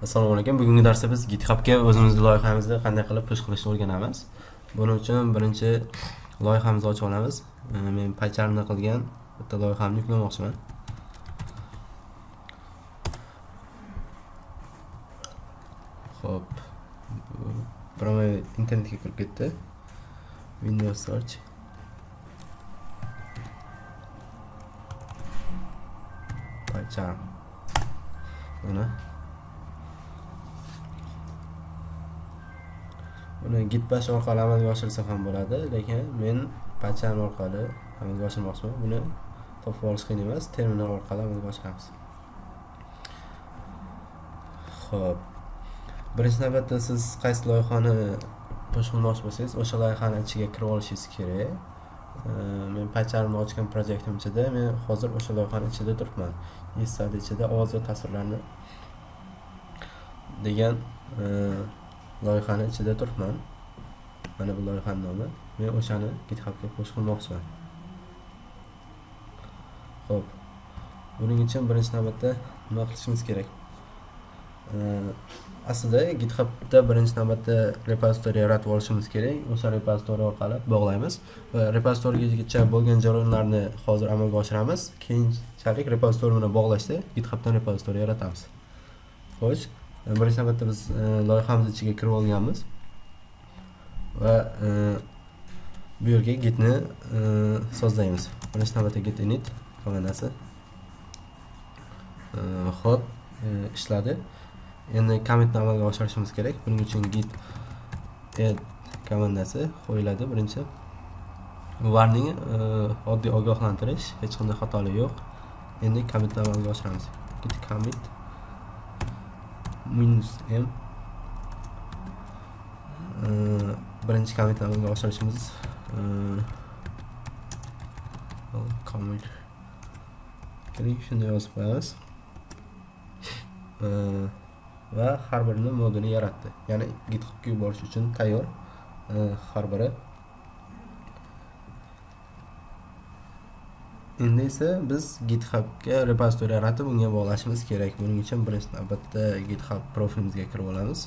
Assalomu alaykum. Bugungi darsda biz GitHubga o'zimizni loyihamizni qanday qilib push qilishni o'rganamiz. Buning uchun birinchi loyihamizni ochib olamiz. Men PyCharmda qilgan bitta loyihamni yuklamoqchiman. Xo'p. Promay internetga kirib ketdi. Windows search. PyCharm. Mana. Buni Git Bash orqali amalga oshirsa ham bo'ladi, lekin men PyCharm orqali amalga oshirmoqchiman. Buni topib olish qiyin emas, terminal orqali amalga oshiramiz. Xo'p. Birinchi navbatda siz qaysi loyihani push qilmoqchi bo'lsangiz, o'sha loyihani ichiga kirib olishingiz kerak. Men PyCharmni ochgan proyektim ichida men hozir o'sha loyihani ichida turibman. Yestudy ichida ovoz va tasvirlarni degan loyihani ichida turibman. Mana bu loyihani nomi. Men o'shani GitHubga push qilmoqchiman. Xo'p. Buning uchun birinchi navbatda nima qilishimiz kerak? Aslida GitHubda birinchi navbatda repozitoriy yaratib olishimiz kerak. O'sha repozitoriy orqali bog'laymiz va repozitoriygacha bo'lgan jarayonlarni hozir amalga oshiramiz. Keyinchalik repozitoriy bilan bog'lashda GitHubdan repozitoriy yaratamiz. Xo'sh, birinchi navbatda biz loyihamiz ichiga kirib olganmiz va bu yerga gitni sozlaymiz. Birinchi navbatda git init komandasi. Xo'p, ishladi. Endi commitni amalga oshirishimiz kerak. Buning uchun git add komandasi qo'yiladi birinchi. Warning, oddiy ogohlantirish, hech qanday xatolik yo'q. Endi commitni amalga oshiramiz. Git commit minus m. Birinchi commitni amalga oshirishimiz, commit keling, shunday yozib qo'yamiz. Va har birini moduni yaratdi. Ya'ni GitHubga yuborish uchun tayyor har biri. Endi esa biz GitHubga repozitoriy yaratib, unga bog'lashimiz kerak. Buning uchun birinchi navbatda GitHub profilimizga kirib olamiz.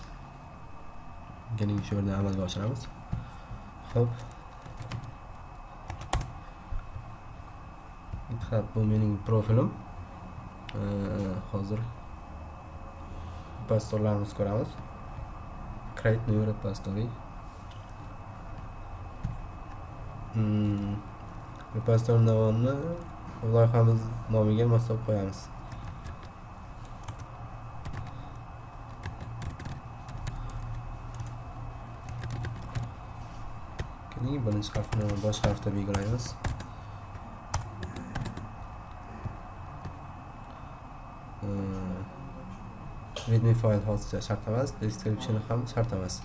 Keling, shu yerda amalga oshiramiz. Xo'p. GitHub bu mening profilim. Hozir repozitorlarimizni ko'ramiz. Create new repository. Repozitoriy nomini loyihamiz nomiga moslab qo'yamiz. Keling, birinchi harfni bosh harfda belgilaymiz. Readme fayl hozircha shart emas, description ham shart emas.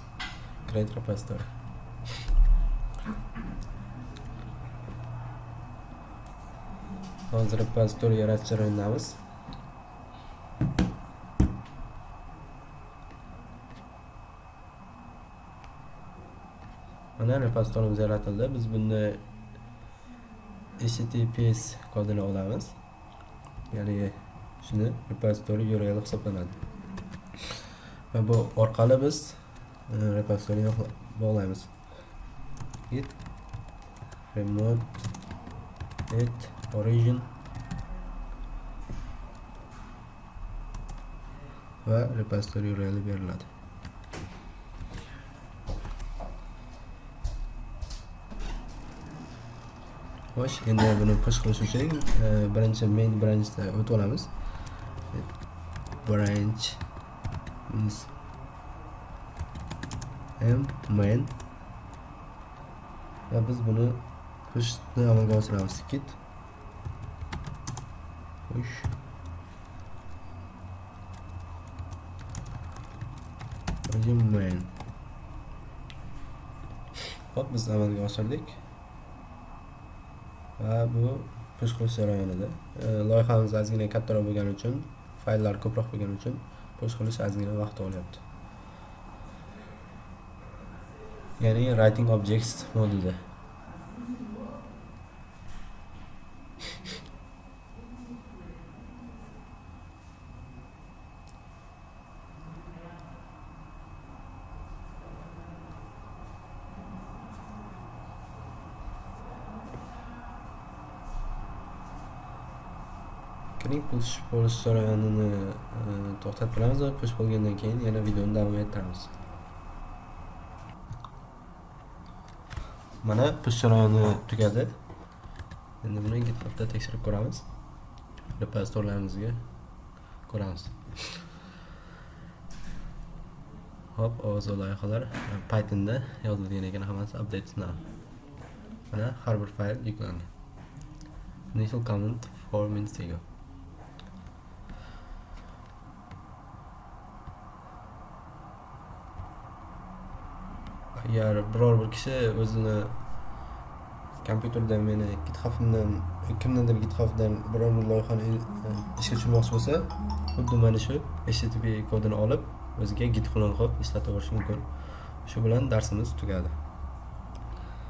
Create repository. Hozir repozitoriy yaratish jarayonidamiz. Mana repozitoriyimiz yaratildi. Biz bunda HTTPS kodini olamiz. Ya'ni shuni repozitoriy URL hisoblanadi. Va bu orqali biz repozitoriyni bog'laymiz. Git remote add origin va repozitoriy URL beriladi. Xo'sh, endi buni push qilish uchun birinchi main branchda o'tib olamiz. Branch minus m main va biz buni pushni amalga oshiramiz. Git push origin main. Xo'p, biz amalga oshirdik. Va bu push qilish jarayonida loyihamiz ozgina kattaroq bo'lgani uchun, fayllar ko'proq bo'lgani uchun push qilish ozgina vaqt olyapti. Ya'ni writing objects modida. keling, push bo'lish jarayonini to'xtatib turamiz va push bo'lgandan keyin yana videoni davom ettiramiz. Mana push jarayoni tugadi. Endi buni GitHubda tekshirib ko'ramiz. Repozitorlarimizga ko'ramiz. Hop, ovoz va loyihalar Pythonda yozilgan ekan hammasi, updates now. Mana har bir fayl yuklandi. Initial comment 4 minutes ago. Agar biror bir kishi o'zini kompyuterda meni GitHub'imdan, kimdandir GitHub'dan biror bir loyihani ishga tushirmoqchi bo'lsa, xuddi mana shu HTTP kodini olib o'ziga git klon qilib ishlataverishi mumkin. Shu bilan darsimiz tugadi.